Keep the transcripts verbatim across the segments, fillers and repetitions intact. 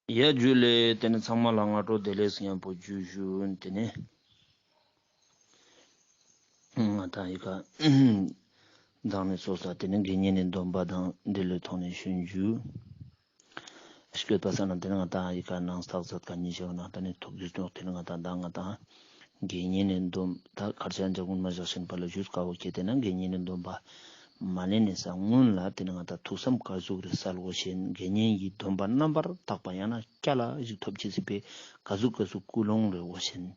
ཡ་ཇུ་ལེ། ཏེ་ནེ་ཚང་མ་ལ་སྔ་དྲོ་བདེ་ལེགས་ཡང་པོ་ཇུ་ཞུ། ཏེ་ནེ་ང་ཏང་ཡི་ཀ་མདང་ནེ་ཚོགས་ས་ཏེ་ནེ་དགེ་བསྙེན་ནི་སྡོམ་པ་དང་འབྲེལ་བའི་ཐོག་ནེ་ཞུ་ཞུ། སྐྱོད་པ་ས་ན་ཏེ་ནེ་ང་ཏང་ཡི་ཀ་ནང་སྟག་ཛད་ཁན་ནི་ཞེ་བ་ན་ཏེ་ནེ་ཐུགས་རྒྱུས་ནོག། ཏེ་ནེ་ང་ཏང་ད་ང་ཏང་དགེ་བསྙེན་ནི་སྡོམ་ད་གར་ཆེན་ཇ་གུན་མ་བཞག་ཤེན་པ་ལ་ཞུས་ཀ་བོ་ཁྱེད་ཏེ་ན་དགེ་བསྙེན་ནི་སྡོམ་པ་མ་ལེན་ནི་ས་སྔུན་ལ་ཏེ་ནེ་ང་ཏང་ཐུགས་བསམ་ཀ་ཟུག་རེ་སལ་དགོས་ཤེན། དགེ་བསྙེན་གྱི་སྡོམ་པ་རྣམ་པར་དག་པ་ཡང་ན་སྐྱ་ལ་ཞིག་ཐོབ་ཅེས་སི་ཕིའ་ཀ་ཟུག་ཀ་ཟུག་ཀུན་སློང་རེ་དགོས་ཤེན།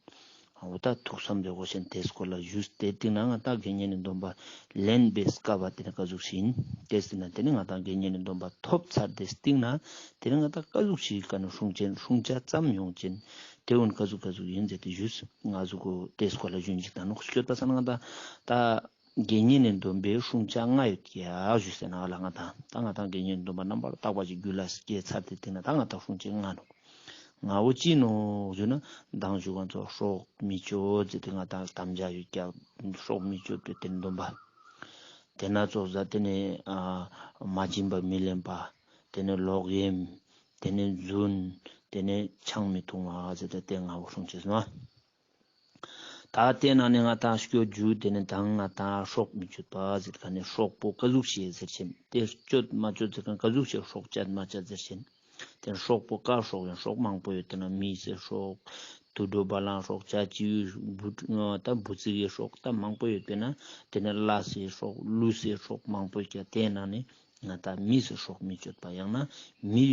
འོ་ད་ཐུགས་བསམ་རེ་དགོས་ཤེན། ཏེ་སྐོར་ལ་ཞུས་ཏེ་སྟིང་ནེ་ང་ཏང་དགེ་བསྙེན་ནི་སྡོམ་པ་ལེན་པའི་སྐབས་ཏེ་ནེ་ཀ་ཟུག་ཤིག་ཨིན། ཏེ་སྟིང་ནེ་ཏེ་ནེ་ང་ཏང་དགེ་བསྙེན་ནི་སྡོམ་པ་ཐོབ་ཚར་ཏེ་སྟིང་ནེ་ཏེ་ནེ་ང་ཏང་ཀ་ཟུག་ཤིག་ཀ་ནེ་སྲུང་ཅེན་སྲུང་ཅེས་ཙམ་ཡོང་ཅེན། ཏེ་འོན་ཀ་ཟུག་ཀ་ཟུག་ཨིན་ཟེར་ཏེ་ཞུས། ང་ཟུག་གོ་ཏེ་སྐོར་ལ་ཞུན་ཅིག་ད་ནོག། སྐྱོད་པ་ས་ན་ང་ཏང་ད་དགེ་བསྙེན་ནི་སྡོམ་པའི་སྲུང་ཅེས་ལྔ་ཡོད་ཀྱག་ཞུས་ཟེར་ན་ལ་ང་ཏང་ད་ང་ཏང་དགེ་བསྙེན་ནི་སྡོམ་པ་རྣམ་པར་དག་པ་ཞིག་རྒྱུད་ལ་སྐྱེས་ཚར་ཏེ་སྟིང་ནེ་ད་ང་ཏང་སྲུང་ཅེས་ལྔ་ནོག། ལྔ་བོ་ཅི་ནོག་ཞུ་ན་མདང་ཞུ་ཁན་ཚོ་སྲོག་མི་གཅོད་ཟེར་ཏེ་ང་ཏང་དམ་བཅའ་ཡོད་ཀྱག། སྲོག་མི་གཅོད་པའི་ཏེ་ནེ་སྡོམ་པ། ཏེ་ནེ་ཚོགས་ས་ཏེ་ནེ་ཨ་མ་བྱིན་པ་མི་ལེན་པ། ཏེ་ནེ་ལོག་གཡེམ། ཏེ་ནེ་རྫུན། ཏེ་ནེ་ཆང་མི་འཐུང་བ་ཟེར་ཏེ་ཏེ་ལྔ་བོ་སྲུང་ཅེས་ནོག། ད་ཏེ་ནེ་ནི་ང་ཏང་སྐྱོད་ཞུ་ཏེ་ནེ་ད་ང་ཏང་སྲོག་མི་གཅོད་པ་ཟེར་ཁན་ནི་སྲོག་པོ་ཀ་ཟུག་ཤིག་ཟེར་ཤེན། ཏེ་གཅོད་མ་གཅོད་ཟེར་ཁན་ཀ་ཟུག་ཤིག་སྲོག་གཅད་མ་གཅད་ཟེར་ཤེན། ཏེ་ནེ་སྲོག་པོ་ཀ་སྲོག་ཡང་སྲོག་མང་པོ་ཡོད། ཏེ་ནེ་མི་སེ་སྲོག། དུད་འགྲོ་བ་ལང་སྲོག། བྱ་བྱིའུ་འབུ་ད་འབུ་ཙིག་གི་སྲོག་ད་མང་པོ་ཡོད་པས་ན་ཏེ་ནེ་ལྷ་སེ་སྲོག་ཀླུ་སེ་སྲོག་མང་པོ་ཡོད་ཀྱག། ཏེ་ནེ་ནི་ང་ཏང་མི་སེ་སྲོག་མི་གཅོད་པ་ཡང་ན་མི་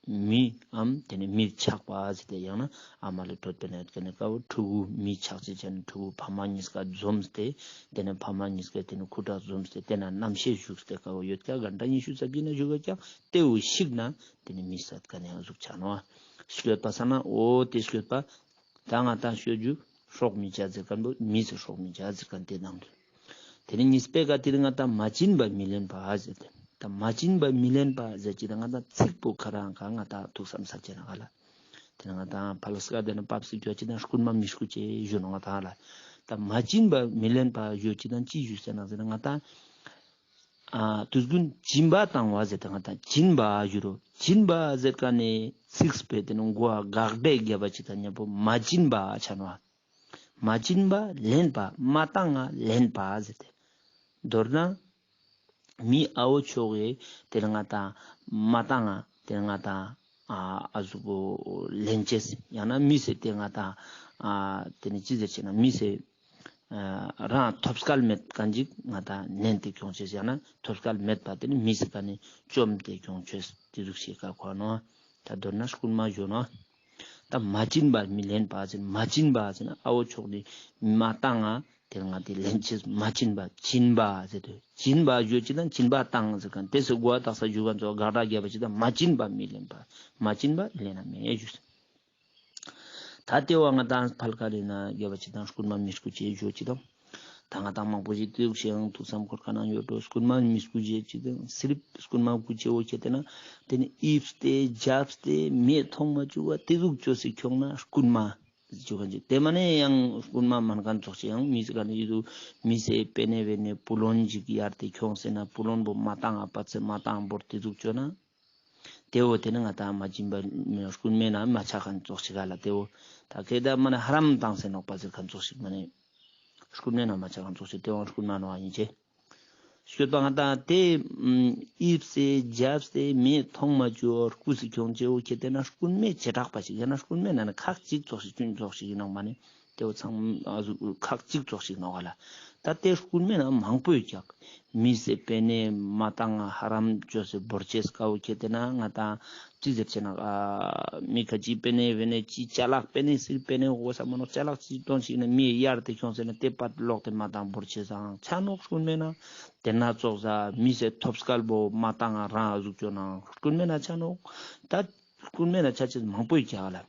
མིའམ་ཏེ་ནེ་མིར་ཆགས་པ་ཟེར་ཏེ་ཡང་ན་ཨ་མ་ལེ་གྲོད་པའི་ནང་ཡོད་ཁན་ནི་ཀ་བོ་ཕྲུ་གུ་མི་ཆགས་ཅེས་ཅན་ཕྲུ་གུ་ཕ་མ་ཉིས་ཀ་འཛོམས་ཏེ་ཏེ་ནེ་ཕ་མ་ཉིས་ཀ་ཏེ་ནེ་ཁུ་ཁྲག་འཛོམས་ཏེ་ཏེ་ནེ་རྣམ་ཤེས་ཞུགས་ཏེ་ཀ་བོ་ཡོད་ཀྱག། ག་འདྲ་ཉི་ཤུ་རྩ་བཞི་ན་ཞུགས་ཀྱག། ཏེ་བོ་ཤིག་ན་ཏེ་ནེ་མི་སད་ཁན་ནི་ཨ་ཟུག་ཆ་ནོག། སྐྱོད་པ་ས་ན་འོ་ཏེ་སྐྱོད་པ་ད་ང་ཏང་སྐྱོད་ཞུ་སྲོག་མི་གཅད་ཟེར་ཁན་བོ་མི་སེ་སྲོག་མི་གཅད་ཟེར་ཁན་ཏེ་དང་དུ། ཏེ་ནེ་ཉིས་པའི་ཀ་ཏེ་ནེ་ང་ཏང་མ་བྱིན་པ་མི་ལེན་པ་ཟེར་ཏེ། ད་མ་བྱིན་པ་མི་ལེན་པ་ཟེར་ཅེས་ད་ང་ཏང་ཚིག་པོ་ཁ་རང་ཀ་ང་ཏང་ཐུགས་བསམ་ས་ཅེས་ན་ག་ལ། ཏེ་ནེ་ང་ཏང་ཕལ་སྐད་ཏེ་ནེ་པབ་སི་ཀྱོ་ཅེས་ད་རྐུན་མ་མི་རྐུ་ཅེས་ཞུ་ནོག་ང་ཏང་ལ། ད་མ་བྱིན་པ་མི་ལེན་པ་ཞུ་ཅེས་ད་ཅི་ཞུ་ཟེར་ན་ཟེར་ན་ང་ཏང་ཨ་དུས་རྒྱུན་སྦྱིན་པ་བཏང་བ་ཟེར་ཏེ་ང་ཏང་སྦྱིན་པ་ཞུ་རུ། སྦྱིན་པ་ཟེར་ཁན་ནི་ཚིག་པོའི་ཏེ་ནེ་གོ་བ་དགག་སྒྲ་རྒྱབ་པ་ཅིག་དང་མཉམ་པོ་མ་བྱིན་པ་ཆ་ནོག། མ་བྱིན་པ་ལེན་པ། མ་བཏང་ང་ལེན་པ་ཟེར་ཏེ། མདོར་ན་མི་ཨ་བོ་ཆོག་གི་ཏེ་ནེ་ང་ཏང་མ་བཏང་ང་ཏེ་ནེ་ང་ཏང་ཨ་ཨ་ཟུག་པོ་ལེན་ཅེས་ཡང་ན་མི་སེ་ཏེ་ང་ཏང་ཨ་ཏེ་ནེ་ཅི་ཟེར་ཅེས་ན་མི་སེ་ཨ་རང་ཐོབ་སྐལ་མེད་ཁན་ཅིག་ང་ཏང་ནན་ཏེ་ཁྱོང་ཅེས་ཡང་ན་ཐོབ་སྐལ་མེད་པ་ཏེ་ནེ་མི་སེ་ཀ་ནེ་བཅོམ་སྟེ་ཁྱོང་ཅེས་ཏེ་ཟུག་ཤིག་ཀ་ཁོ་ནོག། ད་མདོར་ན་རྐུན་མ་ཞུ་ནོག། ད་མ་བྱིན་པ་མི་ལེན་པ་ཟེར་མ་བྱིན་པ་ཟེར་ན་ཨ་བོ་ཆོག་ནི་མ་བཏང་ང་ཏེ་ང་ཏེ་ལེན་ཅེས་མ་བྱིན་པ་བྱིན་པ་ཟེར་ཏེ་བྱིན་པ་ཞུ་ཅེས་དང་བྱིན་པ་བཏང་ཟེར་ཁན་ཏེ་སེ་གོ་བ་དག་ས་ཞུ་ཁན་ཚོ་དགག་སྒྲ་རྒྱབ་པ་ཅིག་དང་མ་བྱིན་པ་མི་ལེན་པ་མ་བྱིན་པ་ལེན་ན་མེད་ཞུ། ད་ཏེ་བོ་ང་ཏང་ཕལ་སྐད་ཏེ་ནེ་རྒྱབ་པ་ཅིག་དང་རྐུན་མ་མི་རྐུ་ཅེས་ཞུ་ཅེས་དང་། ད་ང་ཏང་མང་པོ་ཞིག་ཏེ་ཟུག་ཤིག་ཡང་ཐུགས་བསམ་འཁོར་ཁན་ཡོད་འགྲོ། རྐུན་མ་མི་རྐུ་ཅེས་ཅིག་དང་སི་རིབ་རྐུན་མ་རྐུ་ཅེས་བོ་ཁྱེད་ཏེ་ན་ཏེ་ནེ་ཨིབས་ཏེ་རྒྱབས་ཏེ་མི་མཐོང་མ་བཅུག་པ་ཏེ་ཟུག་ཅོས་སེ་ཁྱོང་ན་རྐུན་མ་ཞུ་ཁན་ཅིག། ཏེ་མ་ནེ་ཡང་རྐུན་མ་མན་ཁན་ཙོགས་ཤིག་ཡང་མི་སེ་ཀ་ནེ་ཡོད་དུ་མི་སེ་པེ་ནེ་བེ་ནེ་བུ་ལོན་ཅིག་གཡར་ཏེ་ཁྱོངས་ཟེར་ན་བུ་ལོན་བོ་མ་བཏང་ང་པ་ཚེ་མ་བཏང་བོར་ཏེ་ཟུག་ཅོས་ན། ཏེ་བོ་ཏེ་ནེ་ང་ཏང་མ་བྱིན་པ་རྐུན་མའི་ནང་མ་ཆ་ཁན་ཙོགས་ཤིག་ག་ལ་ཏེ་བོ། ད་ཁེ་ད་མ་ནེ་ཧ་རམ་བཏང་སེ་ནོག་པ་ཟེར་ཁན་ཙོགས་ཤིག་མ་ནེ། རྐུན་མའི་ནང་མ་ཆ་ཁན་ཙོགས་ཤིག་ཏེ་བོ་རྐུན་མ་ནོག་ཨ་ཡིན་ཅེ། སྐྱོད་པ་ང་ཏང་ཏེ་ཨིབས་སེ་རྒྱབས་སེ་མི་མཐོང་མ་བཅུག་རྐུས་སེ་ཁྱོང་ཅེས་བོ་ཁྱེད་ཏེ་ན་རྐུན་མའི་བྱེ་བྲག་པ་ཞིག་ཡང་ན་རྐུན་མའི་ནང་ནེ་ཁག་ཅིག་ཙོགས་ཤིག་ཆུན་ཙོགས་ཤིག་ཡིན་ནོག་མ་ནེ། ཏེ་བོ་ཚང་མ་ཁག་ཅིག་ཙོགས་ཤིག་ནོག་ག་ལ། ད་ཏེ་རྐུན་མའི་ནང་མང་པོ་ཡོད་ཀྱག། མི་སེ་པེ་ནེ་མ་བཏང་ང་ཧ་རམ་ཅོས་སེ་བོར་ཅེས་ཀ་བོ་ཁྱེད་ཏེ་ན་ང་ཏང་ཅི་ཟེར་ཅེ་ན་ཨ་མི་ཁ་ཅིག་པེ་ནེ་བེ་ནེ་ཅི་ཅ་ལག་པེ་ནེ་སིར་པེ་ནེ་འོ་ས་མ་ནོག་ཅ་ལག་ཅི་ཏོན་ཞིག་ན་མི་གཡར་ཏེ་ཁྱོངས་ཟེར་ན་ཏེ་པད་ལོག་སྟེ་མ་བཏང་བོར་ཅེས་སང་ཆ་ནོག་རྐུན་མའི་ནང་། ཏེ་ན་ཙོགས་ས་མི་སེ་ཐོབ་སྐལ་བོ་མ་བཏང་ང་རང་ཨ་ཟུག་ཅོ་ན་རྐུན་མའི་ནང་ཆ་ནོག། ད་རྐུན་མའི་ནང་ཆ་ཅེས་མང་པོ་ཡོད་ཀྱག་ལ།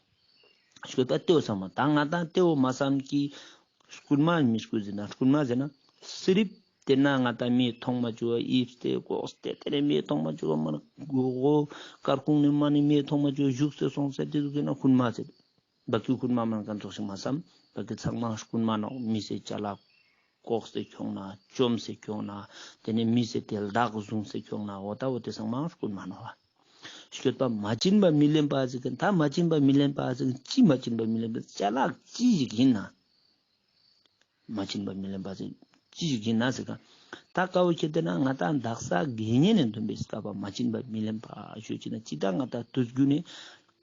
ཞུ་ད་ཏེ་བོ་ཚང་མ་ད་ང་ཏང་ཏེ་བོ་མ་བསམ་གི་རྐུན་མ་མི་རྐུ་ཟེར་ན་རྐུན་མ་ཟེར་ན་སི་རིབ་ཏེ་ན་ང་ཏང་མི་མཐོང་མ་བཅུག་པ་ཨིབས་ཏེ་ལྐོགས་ཏེ་ཏེ་ནེ་མི་མཐོང་མ་བཅུག་པ་མ་ན་གོ་གོ་དཀར་ཁུང་ནེ་མ་ནེ་མི་མཐོང་མ་བཅུག་པ་ཞུགས་སེ་སོང་སེ་ཏེ་ཟུག་ཟེར་ན་རྐུན་མ་ཟེར། བ་ཀི་རྐུན་མ་མན་ཁན་ཙོགས་ཤིག་མ་བསམ། བ་ཀི་ཚང་མ་རྐུན་མ་ནོག། མི་སེ་ཅ་ལག་ལྐོགས་སེ་ཁྱོང་ན་བཅོམ་སེ་ཁྱོང་ན་ཏེ་ནེ་མི་སེ་ཏེ་ལྡག་བཟུང་སེ་ཁྱོང་ན་འོ་ད་འོ་ཏེ་ཚང་མ་རྐུན་མ་ནོག། སྤྱོད་པ་མ་བྱིན་པ་མི་ལེན་པ་ཟེར་མཁན། ད་མ་བྱིན་པ་མི་ལེན་པ་ཟེར་མཁན་ཅི། མ་བྱིན་པ་མི་ལེན་པ་ཅ་ལག་ཅི་ཞིག་ཡིན་ན། མ་བྱིན་པ་མི་ལེན་པ་ཟེར་ཅི་ཞིག་ཡིན་ན་ཟེར་ག། ད་ཀ་བོ་ཁྱེར་ཏེ་ན་ང་ཏང་དག་ས་དགེ་བསྙེན་ནི་སྡོམ་པའི་སྐབས་པ་མ་བྱིན་པ་མི་ལེན་པ་ཞུ་ཅེ་ན། ཅི་ད་ང་ཏང་དུས་རྒྱུན་ནི་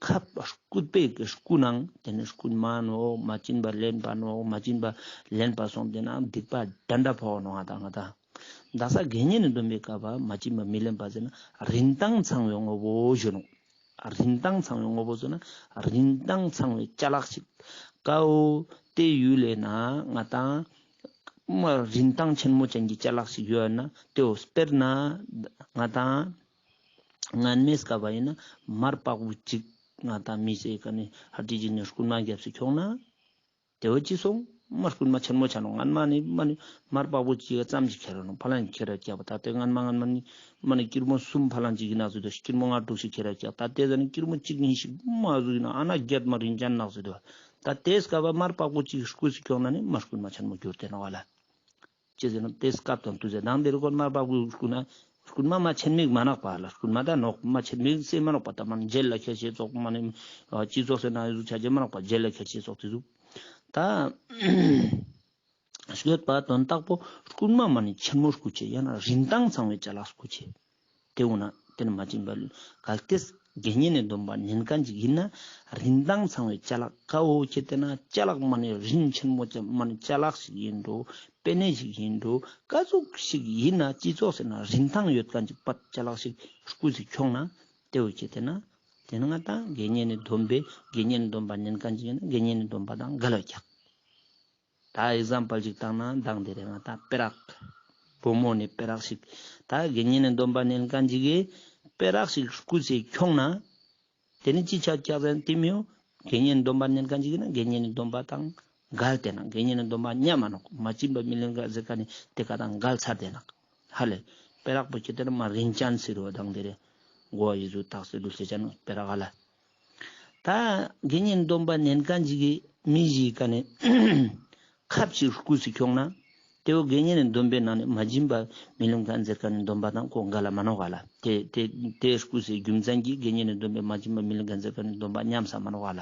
ཁབ་སྐུད་པའི་གི་སྐུ་ནང་ཏེ་ནེ་རྐུན་མ་ནོག། མ་བྱིན་པ་ལེན་པ་ནོག། མ་བྱིན་པ་ལེན་པ་སོང་སྟེ་ན་སྡིག་པ་འདྲ་འདྲ་ཕོག་ནོག། ང་ཏང་ང་ཏང་དག་ས་དགེ་བསྙེན་ནི་སྡོམ་པའི་སྐབས་པ་མ་བྱིན་པ་མི་ལེན་པ་ཟེར་ན་རིན་ཐང་ཚང་བའི་དངོས་པོ་ཞུ་ནོག། རིན་ཐང་ཚང་བའི་དངོས་པོ་ཟེར་ན་རིན་ཐང་ཚང་བའི་ཅ་ལག་ཞིག་ཀ་བོ་ཏེ་ཡུལ་ལས་ན་ང་ཏང་མ་རིན་ཐང་ཆེན་མོ་ཅན་གྱི་ཅ་ལག་ཞིག་ཡོད་ན་ཏེ་བོ་དཔེར་ན་ང་ཏང་སྔན་མའི་སྐབས་པ་ཡིན་ན་མར་པག་བུ་ཅིག་ང་ཏང་མི་སེ་ཀ་ནེ་ཧ་ཏི་ཅིག་ནེ་རྐུན་མ་རྒྱབ་སེ་ཁྱོང་ན། ཏེ་བོ་ཅི་སོང་མ་རྐུན་མ་ཆེན་མོ་ཆ་ནོག། སྔན་མ་ནི་མ་ནི་མར་པག་བུ་ཅིག་ག་ཙམ་ཅིག་ཁྱེར་ར་ནོག། ཕ་ལན་ཁྱེར་ར་རྒྱབ་པ། ད་ཏེ་སྔན་མ་སྔན་མ་ནི་མ་ནི་ཀིར་མོ་གསུམ་ཕ་ལན་ཅིག་ཡིན་ན་ཟུ་དོ། ཀིར་མོ་ལྔ་དྲུག་ཞིག་ཁྱེར་ར་རྒྱབ། ད་ཏེ་ཟ་ནི་ཀིར་མོ་ཅིག་ཉིས་ཤིག་མ་ཟུ་ཡིན་ན་ཨ་ན་རྒྱབ་མ་རིན་ཅན་ནག་ཟུ་དོ། ད་ཏེ་སྐབས་པ་མར་པག་བུ་ཅིག་རྐུས་སེ་ཁྱོང་ན་ནི་མ་རྐུན་མ་ཆེན་མོ་གྱུར་ཏེ་ནོག་ག་ལ། ཅི་ཟེར་ན་ཏེ་སྐབས་དང་དུས་ཟེར་དང་ཏེ་རུ་ཁོ་མར་པག་བུ་རྐུ་ན་རྐུན་མ་མ་ཆེན་མིག་མ་ནོག་པ་ལ། རྐུན་མ་ད་ནོག་མ་ཆེན་མིག་སེ་མ་ནོག་པ། ད་མ་ནི་ཇེལ་ལ་ཁྱེར་ཅེས་ཙོགས་མ་ནི་སྤྱི་ཚོགས་སེ་ན་ཡོད་ཟུག་ཆ་ཅེས་མ་ནོག་པ། ཇེལ་ལ་ཁྱེར་ཅེས་ཙོགས་ཏེ་ཟུག། ད་ཤོད་པ་དོན་དག་པོ་རྐུན་མ་མ་ནི་ཆེན་མོ་རྐུ་ཅེས་ཡང་ན་རིན་ཐང་ཚང་བའི་ཅ་ལག་རྐུ་ཅེས། ཏེ་འོ་ན་ཏེ་ནི་མ་བྱིན་པ་གལ་ཏེ་དགེ་བསྙེན་ནི་སྡོམ་པ་ནན་ཁན་ཅིག་ཨིན་ན་རིན་ཐང་ཚང་བའི་ཅ་ལག་ཀ་བོ་ཁྱེར་ཏེ་ན་ཅ་ལག་མ་ནི་རིན་ཆེན་མོ་ཅ་མ་ནི་ཅ་ལག་ཞིག་ཨིན་འགྲོ་པེ་ནེ་ཞིག་ཨིན་འགྲོ་ཀ་ཟུག་ཞིག་ཨིན་ན་ཅི་ཙོགས་ཟེར་ན་རིན་ཐང་ཡོད་ཁན་ཅིག་པ་ཅ་ལག་ཞིག་རྐུས་སེ་ཁྱོང་ན་ཏེ་བོ་ཁྱེར་ཏེ་ན་ཏེ་ནི་ང་དང་དགེ་བསྙེན་ནི་སྡོམ་པའི་དགེ་བསྙེན་ནི་སྡོམ་པ་ནན་ཁན་ཅིག་ཨིན་ན་དགེ་བསྙེན་ནི་སྡོམ་པ་དང་འགལ་བ་ཀྱག། ད་ཨིག་ཛམ་པལ་ཅིག་བཏང་ན་མདང་དེ་རིང་ང་ད་པེ་རག་བུ་མོ་ནི་པེ་རག་ཞིག་ད་དགེ་བསྙེན་ནི་སྡོམ་པ་ནན་ཁན་ཅིག་གི་པེ་རག་ཞིག་རྐུས་སེ་ཁྱོང་ན་ཏེ་ནི་ཅི་ཆ་ཀྱག་ཟེར་ན་ཏེ་མི་ཡོང་དགེ་བསྙེན་ནི་སྡོམ་པ་ནན་ཁན་ཅིག་ཨིན་ན་དགེ་བསྙེན་ནི་སྡོམ་པ་དང་འགལ་ཏེ་ན་དགེ་བསྙེན་ནི་སྡོམ་པ་ཉམས་མ་ནོག་མ་བྱིན་པ་མི་ལེན་ཁན་ཟེར་ཁན་ནི་ཏེ་ཀ་དང་འགལ་ཚར་ཏེ་ན་ཧ་ལེ་པེ་རག་པོ་ཁྱེར་ཏེ་ན་མ་རིན་ཅན་ཟེར་བ་དང་དེ་རེ་གོ་བ་ཡི་ཟུ་ཐག་སེ་འདུལ་ཟེར་ཅན་པེ་རག་ཧ་ལེ། ད་དགེ་བསྙེན་སྡོམ་པ་ནན་ཁན་ཅིག་གི་མི་ཞིག་གི་ཀ་ནེ་ཁབ་ཅིག་རྐུས་སེ་ཁྱོང་ན་ཏེ་བོ་དགེ་བསྙེན་ནི་སྡོམ་པའི་ནང་ནེ་མ་བྱིན་པ་མི་ལེན་ཁན་ཟེར་ཁན་ནི་སྡོམ་པ་དང་ཁོ་འགལ་ལ་མ་ནོག་ག་ལ། ཏེ་ཏེ་ཏེ་རྐུས་སེ་རྒྱུ་མཚན་གྱིས་དགེ་བསྙེན་ནི་སྡོམ་པའི་མ་བྱིན་པ་མི་ལེན་ཁན་ཟེར་ཁན་ནི་སྡོམ་པ་ཉམས་ས་མ་ནོག་ག་ལ།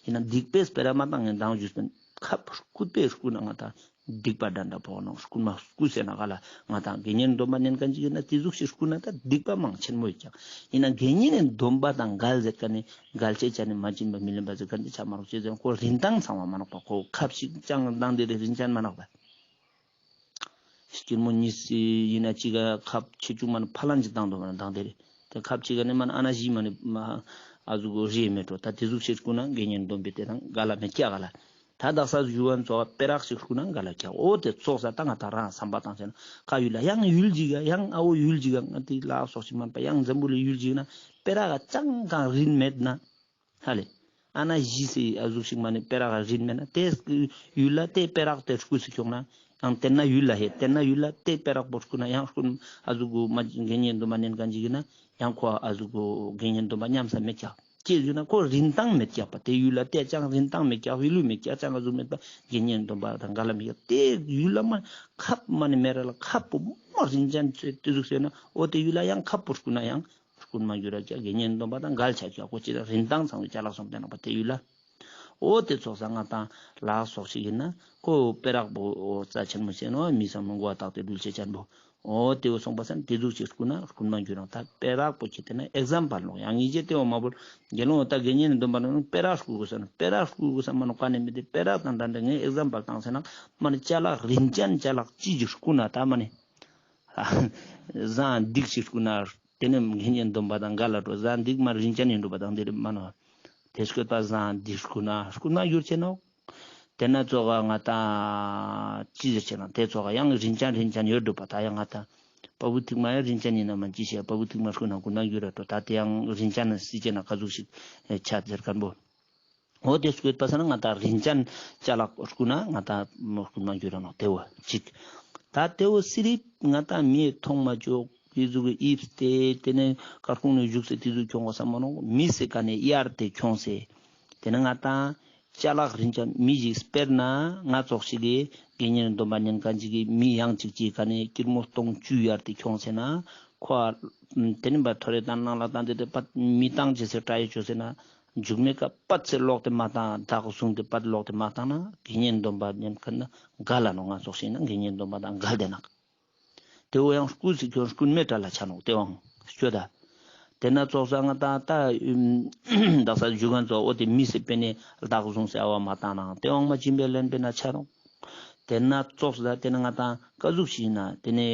ཨིན་ན་སྡིག་པའི་སྤེ་ར་མ་བཏང་ངན་དང་ཞུས་པིན་ཁབ་རྐུས་པའི་རྐུ་ན་ང་དང་སྡིག་པ་འདྲ་འདྲ་ཕོག་ནོག། རྐུན་མ་རྐུས་སེ་ན་ག་ལ་ང་དང་དགེ་བསྙེན་སྡོམ་པ་ནན་ཁན་ཅིག་ཨིན་ན་ཏེ་ཟུག་ཞིག་རྐུ་ན་ད་སྡིག་པ་མང་ཆེན་མོ་ཡོད་ཀྱག། ཨིན་ན་དགེ་བསྙེན་ནི་སྡོམ་པ་དང་འགལ་ཟེར་ཁན་ནི་འགལ་ཅེས་ཅན་ནི་མ་བྱིན་པ་མི་ལེན་པ་ཟེར་ཁན་ནི་ཆ་མ་རོགས་ཅེས་ཟེར་ཁོ་རིན་ཐང་ཚང་བ་མ་ནོག་པ། ཁོ་ཁབ་ཞིག་ཅང་དང་དེ་རེ་རིན་ཅན་མ་ནོག་པ། སྐྱིར་མོ་གཉིས་ཨིན་ན་ཅིག་ག་ཁབ་ཆེ་ཆུང་མ་ནི་ཕ་ལན་ཅིག་བཏང་དོ་མ་ནི་དང་དེ་རེ། ཏེ་ཁབ་ཅིག་ག་ནི་མ་ནི་ཨ་ན་བཞི་མ་ནི་མ་ཨ་ཟུག་གོ་རེ་མེད་འགྲོ། ད་ཏེ་ཟུག་ཞིག་རྐུ་ན་དགེ་བསྙེན་སྡོམ་པའི་ཏེ་དང་འགལ་ལ་མེད་ཀྱག་ག་ལ། ད་དག་ས་ཞུ་བ་ཙོགས་པེ་རག་ཞིག་རྐུ་ན་འགལ་ལ་ཀྱག། འོ་ཏེ་ཙོགས་ས་ད་ང་དང་རང་བསམ་པ་བཏང་ཟེར་ན་ཁ་ཡུལ་ལ་ཡང་ཡུལ་ཅིག་ག་ཡང་ཨ་བོ་ཡུལ་ཅིག་ག་ང་ཏི་ལ་སོགས་ཤིག་མན་པ་ཡང་འཛམ་བུ་གླིང་ཡུལ་ཅིག་ན་པེ་རག་ག་ཅང་གང་རིན་མེད་ན། ཧ་ལེ། ཨ་ན་བཞི་སེ་ཨ་ཟུག་ཞིག་མ་ནི་པེ་རག་ག་རིན་མེད་ན་ཏེ་ཡུལ་ལ་ཏེ་པེ་རག་ཏེ་རྐུས་སེ་ཁྱོང་ན་ཡང་ཏེ་ན་ཡུལ་ལ་ཧེ་ཏེ་ན་ཡུལ་ལ་ཏེ་པེ་རག་པོ་རྐུ་ན་ཡང་རྐུན་ཨ་ཟུག་གོ་མ་དགེ་བསྙེན་སྡོམ་པ་ནན་ཁན་ཅིག་ཨིན་ན་ཡང་ཁོ་ཨ་ཟུག་གོ་དགེ་བསྙེན་སྡོམ་པ་ཉམས་ས་མེད་ཀྱག། ཅི་ཟེར་ན་ཁོ་རིན་ཐང་མེད་ཀྱག་པ། ཏེ་ཡུལ་ལ་ཏེ་ཅང་རིན་ཐང་མེད་ཀྱག། བི་ལུ་མེད་ཀྱག། ཅང་ཨ་ཟུག་མེད་པ་དགེ་བསྙེན་སྡོམ་པ་དང་འགལ་ལ་མེད་ཀྱག། ཏེ་ཡུལ་ལ་མ་ཁབ་མ་ནི་མེ་ར་ལ་ཁབ་པོ་མ་རིན་ཅན་ཏེ་ཟུག་ཟེར་ན་འོ་ཏེ་ཡུལ་ལ་ཡང་ཁབ་པོ་རྐུ་ན་ཡང་རྐུན་མ་གྱུར་ར་ཀྱག། དགེ་བསྙེན་སྡོམ་པ་དང་འགལ་ཆ་ཀྱག། ཁོ་ཅི་ལ་རིན་ཐང་ཚང་བའི་ཅ་ལག་སོང་སྟེ་ནོག་པ་ཏེ་ཡུལ་ལ། འོ་ཏེ་ཙོགས་ས་ང་དང་ལ་སོགས་ཤིག་ཨིན་ན་ཁོ་པེ་རག་པོ་འོ་རྩ་ཆེན་མོ་ཟེར་ནོག་མི་སམ་མོ་གོ་བ་བཏགས་ཏེ་འདུལ་ཅེས་ཅན་པོ། འོ་ཏེ་བོ་སོང་པ་སང་ཏེ་ཟུག་ཅིག་རྐུ་ན་རྐུན་མ་གྱུར་རང་ད་པེ་རག་པོ་ཁྱེར་ཏེ་ན་ཨིག་ཛམ་པལ་ནོག་ཡང་ངེས་ཅེས་ཏེ་བོ་མ་བོར་དགེ་སློང་འོ་ད་དགེ་བསྙེན་ནི་སྡོམ་པ་ནང་པེ་རག་རྐུ་དགོས་ས་ནོག། པེ་རག་རྐུ་དགོས་ས་མ་ནོག་ག་ནེ་མི་ཏེ་པེ་རག་དང་འདྲ་འདྲ་ངས་ཨིག་ཛམ་པལ་བཏང་ཟེར་ན་མ་ནི་ཅ་ལག་རིན་ཅན་ཅ་ལག་ཅི་ཞིག་རྐུ་ན་ད་མ་ནི་ཟངས་སྡིག་ཞིག་རྐུ་ན། ཏེ་ནེ་དགེ་བསྙེན་སྡོམ་པ་དང་འགལ་ལ་འགྲོ། ཟངས་སྡིག་མ་རིན་ཅན་ཨིན་འགྲོ་པ་དང་དེ་རེ་མ་ནོག། ཏེ་སྐྱོད་པ་ཟངས་སྡིག་རྐུ་ན་རྐུན་མ་གྱུར་ཅེ་ནོག། ཏེ་ན་ཙོགས་ང་དང་ཅི་ཟེར་ཅེ་ན་ཏེ་ཙོགས་ཡང་རིན་ཅན་རིན་ཅན་ཡོད་འགྲོ་པ་ད་ཡང་ང་དང་བ་སྤུ་ཐིག་མ་ཡང་རིན་ཅན་ཨིན་ན་མ་ཅི་ཤེས་བ་སྤུ་ཐིག་མ་རྐུ་ན་རྐུན་མ་གྱུར་ར་འགྲོ། ད་ཏེ་ཡང་རིན་ཅན་སྲིད་ཅེ་ན་ཀ་ཟུག་ཞིག་ཆ་ཟེར་ཁན་པོ། འོ་ཏེ་སྐྱོད་པ་ས་ན་ང་དང་རིན་ཅན་ཅ་ལག་རྐུ་ན་ང་དང་རྐུན་མ་གྱུར་ར་ནོག་ཏེ་བོ་ཅིག། ད་ཏེ་བོ་སི་རིབ་ང་དང་མིའི་མཐོང་མ་ཅོག་ཡི་ཟུག་གི་ཨིབས་ཏེ་ཏེ་ནེ་ཀར་ཁུང་ནེ་བཞུགས་སེ་ཏེ་ཟུག་ཁྱོང་བ་ས་མ་ནོག། མི་སེ་ཀ་ནེ་གཡར་ཏེ་ཁྱོང་སེ་ཏེ་ནེ་ང་དང་ཅ་ལག་རིན་ཅན་མི་ཞིག་དཔེར་ན་ང་ཙོགས་ཤིག་གི་དགེ་བསྙེན་སྡོམ་པ་ཉན་ཁན་ཅིག་གི་མི་ཡང་ཅིག་ཅིག་ཀ་ནེ་ཀིར་མོ་སྟོང་བཅུ་གཡར་ཏེ་ཁྱོང་སེ་ན། ཁོ་ཨ་དེ་ནི་བ་ཐོ་རེ་དང་ནང་ལ་དང་དེ་དེ་པད་མི་བཏང་ཅེས་སི་དྲ་ཡི་ཅོས་ཟེར་ན་མཇུག་མའི་ཀ་པད་ཚེ་ལོག་སྟེ་མ་བཏང་བདག་བཟུང་སྟེ་པད་ལོག་སྟེ་མ་བཏང་ན་དགེ་བསྙེན་སྡོམ་པ་ཉན་མཁན་ན་འགལ་ལ་ནོག་ང་ཙོགས་ཤིག་ན་དགེ་བསྙེན་སྡོམ་པ་དང་འགལ་ཏེ་ནག་དེ་བོ་ཡང་སྐུལ་སི་ཁྱོད་སྐུལ་མེད་དྲ་ལ་ཆ་ནོག་དེ་བང་སྐྱོ་ད། དེ་ན་ཙོགས་ས་ང་ཏང་ད་བདག་ས་ཞུ་མཁན་ཙོགས་འོ་དེ་མི་སེ་པེ་ནེ་བདག་བཟུང་སེ་ཨ་བ་མ་བཏང་ནའང་དེ་བང་མ་བྱིན་པའི་ལན་པེ་ན་ཆ་ནོག་དེ་ན་ཙོགས་ས་དེ་ན་ང་ཏང་ཀ་ཟུག་ཞིག་ན་དེ་ནེ་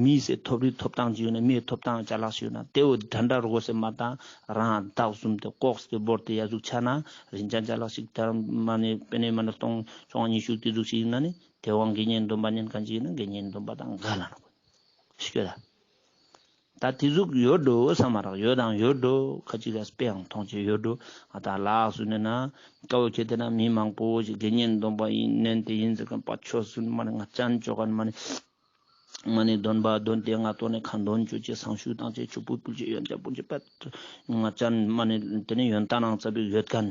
མི་སེ་ཐོབ་རིག་ཐོབ་ཐང་ཅིག་ཡོད་ན་མི་ཐོབ་ཐང་ཅ་ལག་ཞིག་ཡོད་ན་དེ་བོ་དྲན་དྲ་རོ་གོ་སེ་མ་བཏང་རང་བདག་བཟུང་སྟེ་ལྐོག་སྟེ་བོར་ཏེ་ཡ་ཟུག་ཆ་ན་རིན་ཅན་ཅ་ལག་ཞིག་དར་མ་ནེ་པེ་ནེ་མ་ནེ་སྟོང་ཆུང་ཉི་ཤུ་དེ་ཟུག་ཞིག་ཡིན་ན་ནི། དེ་བང་དགེ་བསྙེན་སྡོམ་པ་ཉན་མཁན་ཅིག་ཡིན་ན་དགེ་བསྙེན་སྡོམ་པ་དང་འགལ་ལ་ནོག་སྐྱོ་ད། ད་དེ་ཟུག་ཡོད་འགྲོ་བསམ་མ་རག་ཡོད་དང་ཡོད་འགྲོ་ཁ་ཅིག་ལ་དཔེ་ཡང་མཐོང་ཆེ་ཡོད་འགྲོ། ང་ད་ལགས་སུ་ནེ་ན་ཀ་བོ་ཁྱེད་དེ་ན་མི་མང་པོ་ཞིག་དགེ་བསྙེན་སྡོམ་པ་ཡིན་ནན་ཏེ་ཡིན་ཟེར་མཁན་པ་ཆོས་སུ་མ་ནེ་ང་ཅན་ཅོ་མཁན་མ་ནེ་མ་ནེ་སྡོམ་པ་སྡོམ་སྟེ་ང་ཏོ་ནེ་ཁ་འདོན་ཅོ་ཅེས་སང་ཞུ་བཏང་ཅེས་ཆུ་བུ་ཕུལ་ཅེས་ཡོན་ཆབ་ཕུལ་ཅེས་པ་ང་ཅན་མ་ནེ་དེ་ནེ་ཡོན་ཏན་ནང་ཙ་པིག་ཡོད་མཁན།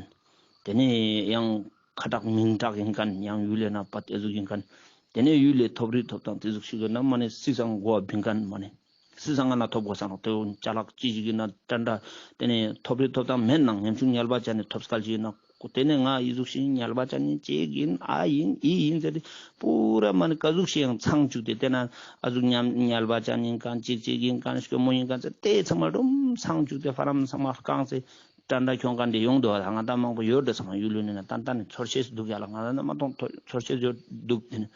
དེ་ནེ་ཡང་ཁ་དྲག་མིང་དྲག་ཡིན་མཁན་ཡང་ཡུལ་ལས་ན་པ་དེ་ཟུག་ཡིན་མཁན། དེ་ནེ་ཡུལ་ལས་ཐོབ་རིག་ཐོབ་ཐང་དེ་ཟུག་ཞིག་ཡོད་ན་མ་ནེ་སི་སང་གོ་བ་བིན་མཁན་མ་ནེ་སི་སང་ང་ན་ཐོབ་གོ་ས་ནོག་དེ་བོ་ཅ་ལག་ཅི་ཞིག་ཡིན་ན་དྲན་དྲ་དེ་ནེ་ཐོབ་རིག་ཐོབ་ཐང་མེད་ནང་ཉམ་ཆུང་ཉལ་བ་ཅན་ནི་ཐོབ་སྐལ་ཞིག་ཡིན་ན་དེ་ནེ་ང་ཡི་ཟུག་ཞིག་ཉལ་བ་ཅན་ནི་ཅིག་ཡིན་ཨ་ཡིན་ཨི་ཡིན་ཟེར་ཏེ་པུ་ར་མ་ནེ་ཀ་ཟུག་ཞིག་ཡང་ཚང་བཅུག་སྟེ་དེ་ན་ཨ་ཟུག་ཉམ་ཉལ་བ་ཅན་ཡིན་མཁན་ཅིག་ཅིག་ཡིན་མཁན་སྐྱོ་མོ་ཡིན་མཁན་ཟེར་དེ་ཚང་མ་རུམ་ཚང་བཅུག་སྟེ་ཧྥ་རམ་ཚང་མ་རྐང་ཚེ། དྲན་དྲ་ཁྱོང་མཁན་དེ་ཡོང་འདུག་ཨ། ང་ད་མང་པོ་ཡོད་འདྲ་སོང་ཡུལ་ལུ་ནི་ན་ཏན་ཏན་ནི་ཚོར་ཤེས་འདུག་ཡ་ལ་ང་ད་ན་མ་མཐོང་ཚོར་ཤེས་ཡོད་འདུག་དེ་ནི་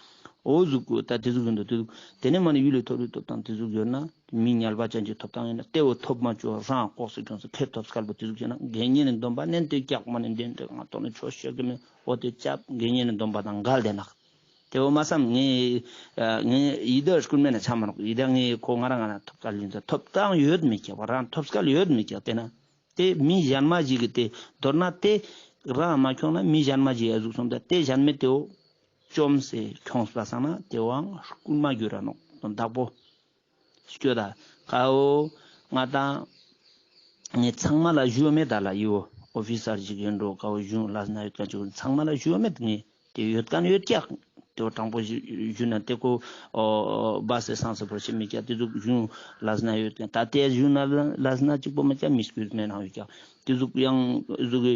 འོ་ཟུག་གུ་ད་དེ་ཟུག་ཡོད་འདུག་དེ་ཟུག་དེ་ནི་མ་ནི་ཡུལ་ལུ་ཐོབ་རིག་ཐོབ་ཐང་དེ་ཟུག་ཡོད་ན་མི་ཉལ་བ་ཅན་གྱི་ཐོབ་ཐང་ཡིན་ན་དེ་བོ་ཐོབ་མ་བཅུག་རང་ལྐོག་སུ་ཁྱོང་སུ་ཁེ་ཐོབ་སྐལ་པོ་དེ་ཟུག་ཡོད་ན་དགེ་བསྙེན་ནི་སྡོམ་པ་ནན་ཏེ་རྒྱག་མ་ནི་འདེན་ཏེ་ང་ཐོག་ནི་ཆོས་ཤོད་གི་མེད། འོ་དེ་ཅབ་དགེ་བསྙེན་ནི་སྡོམ་པ་དང་འགལ་དེ་ནག་དེ་བོ་མ་བསམ་ངས་ངས་ཡི་དྭགས་སྐུལ་མེད་ན་ཆ་མ་ནོག་ཡི་དྭགས་ངས་ཁོ་ང་རང་ང་ན་ཐོབ་སྐལ་ཡིན་ཙང་ཐོབ་ཐང་ཡོད་མི་ཀྱག་རང་ཐོབ་སྐལ་ཡོད་མི་ཀྱག་དེ་ན། དེ་མི་གཞན་མ་ཞིག་གི་དེ་མདོར་ན་དེ་རང་མ་ཁྱོང་ན་མི་གཞན་མ་ཞིག་ཡ་ཟུག་སོང་ད་དེ་གཞན་མའི་དེའོ་བཅོམ་སེ་ཁྱོངས་པ་སང་ན་དེ་བོའང་རྐུན་མ་གྱུར་ར་ནོག་དོན་དག་པོ། སྐྱོ་ད་ཀ་བོ་ང་དང་ངས་ཚང་མ་ལ་ཞུ་མེད་ད་ལ་ཡིའོ་ཨོ་ཕི་སར་ཞིག་ཡོད་འགྲོ་ཀ་བོ་ཞུ་ལ་ན་ཡོད་ཀ་ཅིག་ཚང་མ་ལ་ཞུ་མེད་ངས། དེ་ཡོད་མཁན་ཡོད་ཀྱག་དེ་བོ་དྲང་པོ་ཞུ་ཞུ་ན་དེ་ཀོ་ཨོ་བ་སེ་སང་སེ་བོར་ཤེས་མི་ཀྱག་དེ་ཟུག་ཞུ་ལ་ན་ཡོད་ཀྱག་ད་དེ་ཞུ་ན་ལ་ན་གཅིག་པོ་མ་ཀྱག་མི་སྐུལ་མེད་ནང་ཡོད་ཀྱག་དེ་ཟུག་ཡང་ཟུག་གི་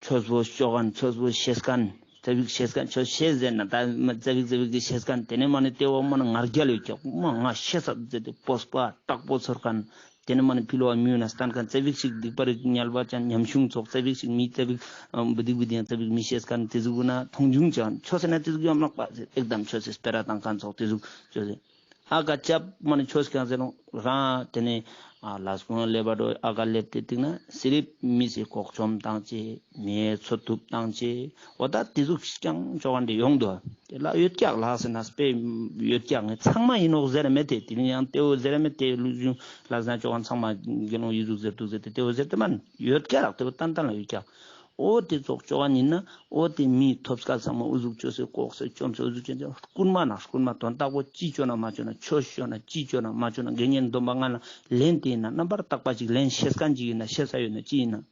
ཆོས་པོ་ཤོ་མཁན་ཆོས་པོ་ཤེས་མཁན་ཙ་བིག་ཤེས་མཁན་ཆོས་ཤེས་ཟེར་ན་ད་ཙ་བིག་ཙ་བིག་གི་ཤེས་མཁན་དེ་ནས་མ་ནི་དེ་བོ་མ་ནི་ང་རྒྱལ་ཡོད་ཀྱག་མ་ང་ཤེས་ས་ཟེར་ཏེ་སྤོབས་པ་དྲག་པོ་ཚོར་མཁན། དེ་ནས་མ་ནི་ཕི་ལོ་བ་མི་ཡོད་ན་སྟན་མཁན་ཙ་བིག་ཞིག་སྡིག་པ་རིག་ཉལ་བ་ཅན་ཉམ་ཆུང་ཚོགས་ཙ་བིག་ཞིག་མི་ཙ་བིག་བུ་སྡིག་བུ་སྡིག་ཡང་ཙ་བིག་མི་ཤེས་མཁན་དེ་ཟུག་ན་མཐོང་ཆུང་ཅང་ཆོས་ཟེར་ན་དེ་ཟུག་ཡོང་མ་ནོག་པ་ཟེར་ཨེག་དམ་ཆོས་ཟེར་སྤེ་ར་བཏང་མཁན་ཚོགས་དེ་ཟུག་ཆོས་ཟེར་ཨ་ཀ་ཅབ་མ་ནི་ཆོས་ཀྱང་ཟེར་ནོ་རང་དེ་ནས་ལས་ཀུན་ལས་པ་འགྲོ་ཨ་ཀ་ལེབ་དེ་སྟེང་ན་སི་རིབ་མི་སི་ལྐོག་བཅོམ་བཏང་ཅེས་མི་འཚོ་ཐུབ་བཏང་ཅེས་འོ་ད་དེ་ཟུག་ཀྱང་ཆོ་ག་འདི་ཡོང་འདུག་དེ་ལ་ཡོད་ཀྱག་ལགས་ཟེར་ན་དཔེ་ཡོད་ཀྱག་ངས་ཚང་མ་ཡིན་ནོག་ཟེར་མེད་དེ་དེ་ནི་ཡང་དེ་བོ་ཟེར་མེད་དེ་ལུགས་ཡུན་ལགས་ཟེར་ན་ཆོ་ག་ཚང་མ་དགེ་སློང་ཡི་ཟུག་ཟེར་འདུག་ཟེར་དེ་དེ་བོ་ཟེར་དེ་མ་ཡོད་ཀྱག་དེ་བོ་ཏན་ཏན་ལ་ཡོད་ཀྱག་འོ་དེ་ཙོགས་ཆོ་ག་ཡིན་ན་འོ་དེ་མིའི་ཐོབ་སྐལ་ཚང་མ་འུ་ཟུག་ཆོས་སེ་ལྐོག་སེ་བཅོམ་སེ་འུ་ཟུག་ཆོས་སེ་རྐུན་མ་ན་རྐུན་མ་དོན་དག་པོ་ཅི་ཆོ་ན་མ་ཆོ་ན་ཆོས་ཆོ་ན་ཅི་ཆོ་ན་མ་ཆོ་ན་དགེ་བསྙེན་སྡོམ་པ་ང་ལ་ལེན་དེ་ཡིན་ན་རྣམ་པར་དག་པ་ཅིག་ལེན་ཤེས་མཁན་ཅིག་ཡིན་ན་ཤེས་ས་ཡོད་ན་ཅི་ཡིན་ན།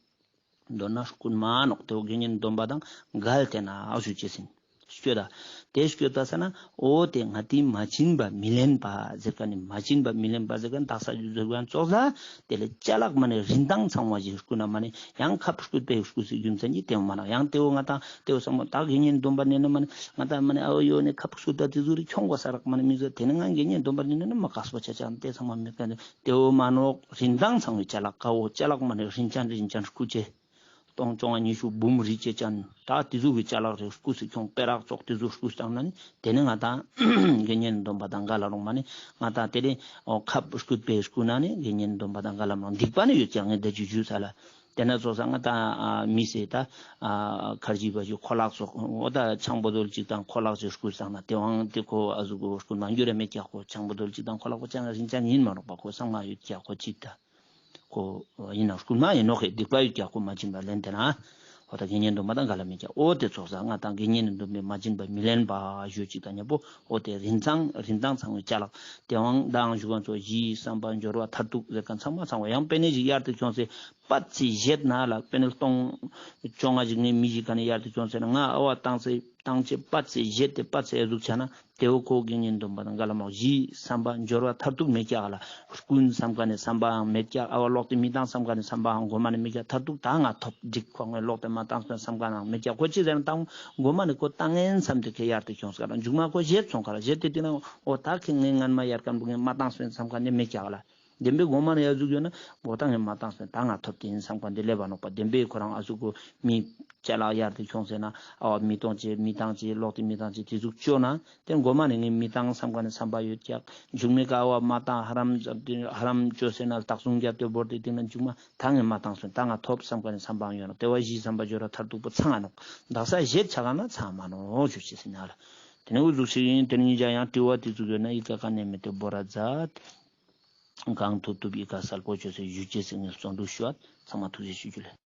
མདོར་ན་རྐུན་མ་ནོག་དེ་བོ་དགེ་བསྙེན་སྡོམ་པ་དང་འགལ་ཏེ་ན་ཨ་ཞུ་ཅེས་ཡིན། སྐྱོ་ད། དེ་སྐྱོ་ད་ས་ན་འོ་དེ་ང་དེ་མ་བྱིན་པ་མི་ལེན་པ་ཟེར་མཁན་ནི་མ་བྱིན་པ་མི་ལེན་པ་ཟེར་མཁན་དག་ས་ཞུ་ཟེར་མཁན་ཙོགས་ལ་དེ་ལས་ཅ་ལག་མ་ནི་རིན་ཐང་ཚང་བ་ཞིག་རྐུ་ན་མ་ནི་ཡང་ཁབ་རྐུད་པའི་རྐུ་སི་རྒྱུ་མཚན་གྱིས་དེ་མ་ནོག་ཡང་དེ་བོ་ང་དང་དེ་བོ་ཚང་མ་དག་དགེ་བསྙེན་སྡོམ་པ་ནི་ན་མ་ནི་ང་དང་མ་ནི་ཨ་བོ་ཡོ་ནི་ཁབ་རྐུད་ད་དེ་ཟུག་རི་ཁྱོང་གོ་ས་རག་མ་ནི་མི་ཟེར་དེ་ནི་ང་དགེ་བསྙེན་སྡོམ་པ་ནི་ན་མ་དཀགས་པོ་ཆ་ཆ་དེ་ཚང་མ་མི་དཀགས་དེ་བོ་མ་ནོག་རིན་ཐང་ཚང་བའི་ཅ་ལག་ཀ་བོ་ཅ་ལག་མ་ནི་རིན་ཅན་རིན་ཅན་རྐུ་ཅེས། སྟོང་བཅོ་ལྔ་ཉི་ཤུ་འབུམ་རིན་ཅན་ཅན་ད་དེ་ཟུག་གི་ཅ་ལག་རེ་རྐུ་སི་ཁྱོང་པེ་རག་ཙོགས་དེ་ཟུག་རྐུ་སྟངས་ན་ནི་དེ་ནི་ང་དང་དགེ་བསྙེན་སྡོམ་པ་དང་འགལ་ལ་རུང་མ་ནི་ང་དང་དེ་ནི་ཁབ་རྐུད་པའི་རྐུ་ན་ནི་དགེ་བསྙེན་སྡོམ་པ་དང་འགལ་ལ་མ་རུང་སྡིག་པ་ནི་ཡོད་ཀྱང་ངས་དེ་ཅི་ཞུས་ས་ལ་དེ་ན་ཙོགས་ས་ང་དང་མི་སེ་ད་ཁར་ཇི་བ་ཞིག་ཁོ་ལག་ཙོགས་འོ་ད་ཆང་བོ་དོལ་གཅིག་དང་ཁོ་ལག་ཅིག་རྐུ་སྟངས་ན་དེ་བང་དེ་ཁོ་ཨ་ཟུག་གི་རྐུ་མ་འགྱུར་ར་མེད་ཀྱག་ཁོ་ཆང་བོ་དོལ་གཅིག་དང་ཁོ་ལག་པོ་ཅང་རིན་ཅན་ཡིན་མ་རོགས་པ་ཁོ་ཚང་མ་ཡོད་ཀྱག་ཁོ་གཅིག་ད། ཁོ་ཡིན་ན་རྐུན་མ་ཡིན་ནོག་ཧེ་སྡིག་པ་ཡོད་ཀྱག་ཁོ་མ་བྱིན་པ་ལེན་ཏེ་ན། འོ་ད་དགེ་བསྙེན་སྡོམ་པ་དང་འགལ་ལ་མེད་ཀྱག་འོ་དེ་ཙོགས་ས་ང་དང་དགེ་བསྙེན་སྡོམ་པའི་མ་བྱིན་པ་མི་ལེན་པ་ཞུ་ཅིག་དང་ཉམ་པོ་འོ་དེ་རིན་ཐང་རིན་ཐང་ཚང་བའི་ཅ་ལག་དེ་བང་དང་ཞུ་མཁན་ཚོ་གཞི་བསམ་པ་འབྱོར་བ་མཐར་ཐུག་ཟེར་མཁན་ཚང་མ་ཚང་བ་ཡང་པེ་ནེ་ཞིག་གཡར་ཏེ་ཁྱོངས་སེ་ པད་ཚེ་བཞེད་ན་ལ་དཔེར་ན་སྟོང་བཅོ་ལྔ་ཞིག་ངའི་མི་ཞིག་ག་ནས་ཡར་དུ་བྱོན་ཟེར་ན་ང་ཨ་བ་བཏང་ཚེ་བཏང་ཚེ་པད་ཚེ་བཞེད་དེ་པད་ཚེ་ཨ་ཟུག་ཆ་ན་དེ་བོ་ཁོ་དགེ་བསྙེན་སྡོམ་པ་དང་འགལ་ལ་མོ། གཞི་བསམ་པ་འབྱོར་བ་མཐར་ཐུག་མེད་ཀྱག་ལ། རྐུན་བསམ་མཁན་ནི་བསམ་པའང་མེད་ཀྱག། ཨ་བ་ལོག་སྟེ་མི་བཏང་བསམ་མཁན་ནི་བསམ་པའང་གོ་མ་ནས་མེད་ཀྱག། མཐར་ཐུག་ད་ང་ཐོབ་འགྲིག་ཁོ་ངས་ལོག་སྟེ་མ་བཏང་སོང་བསམ་མཁན་ནང་མེད་ཀྱག། ཁོ་ཅི་ཟེར་ན་བཏང་གོ་མ་ནས་ཁོ་བཏང་ངན་བསམ་དེ་ཁེ་ཡར་དུ་བྱོན་སྐར་མཇུག་མ་ཁོ་བཞེད་སོང་ཁ་ལ་བཞེད་དེ་དེ་ན་འོ་ད་ཁེ་ངའི་སྔན་མ་ཡར་མཁན་པོ་ངས་མ་བཏང་སོང་བསམ་མཁན་ནི་མེད་ཀྱག་ལ། བདེན་པའི་གོ་མ་ནས་ཡར་ཟུག་ཡོད་ན་འོ་ད་ངས་མ་བཏང་སོང་ད་ང་ཐོབ་དེ་ཡིན་བསམ་མཁན་དེ་སླེབས་པ་ནོག་པ། བདེན་པའི་ཁོ་རང་ཨ་ཟུག་གོ་མི་ཅ་ལག་ཡར་དུ་བྱོན་ཟེར་ན་ཨ་བ་མི་གཏོང་ཅེས་མི་བཏང་ཅེས་ལོག་སྟེ་མི་བཏང་ཅེས་དེ་ཟུག་བཅོས་ན། དེ་གོ་མ་ནས་ངས་མི་བཏང་བསམ་མཁན་ནི་བསམ་པ་ཡོད་ཀྱག། མཇུག་མའི་ཀ་བ་མ་བཏང་ཧ་རམ་ཧ་རམ་བཅོས་ཟེར་ན་ལྟག་སུང་རྒྱབ་སྟེ་བོར་ཏེ་དེ་ན་མཇུག་མ་ད་ངས་མ་བཏང་སོང་ད་ང་ཐོབ་བསམ་མཁན་ནི་བསམ་པའང་ཡོད་ནོག། དེ་བ་གཞི་བསམ་པ་འབྱོར་བ་མཐར་ཐུག་པོ་ཚང་ང་ནོག། དག་ས་བཞེད་ཆ་ག་ན་ཚང་མ་ནོག་ཞུ་ཅེས་ཟེར་ན་ལ། དེ་ནས་འུ་ཟུག་ཞིག་ཡིན་དེ་ནས་ཉིན་ཞག་ཡང་དྲི་བ་དེ་ཟུག་ཡོད་ན་ཨི་ཀ་ཀ་ནས་མེད་དེ་བོར་ར་མཛད། གང་ཐུབ་ཐུབ་ཨི་ཀ་གསལ་པོ་བཅོས་སེ་ཞུ་ཅེས་ཟེར་ངས་བརྩོན་འགྲུས་ཞུ་བ་ཚང་མ་ཐུགས་རྗེ་ཆེ་ཞུ་རྒྱུ་ལེ།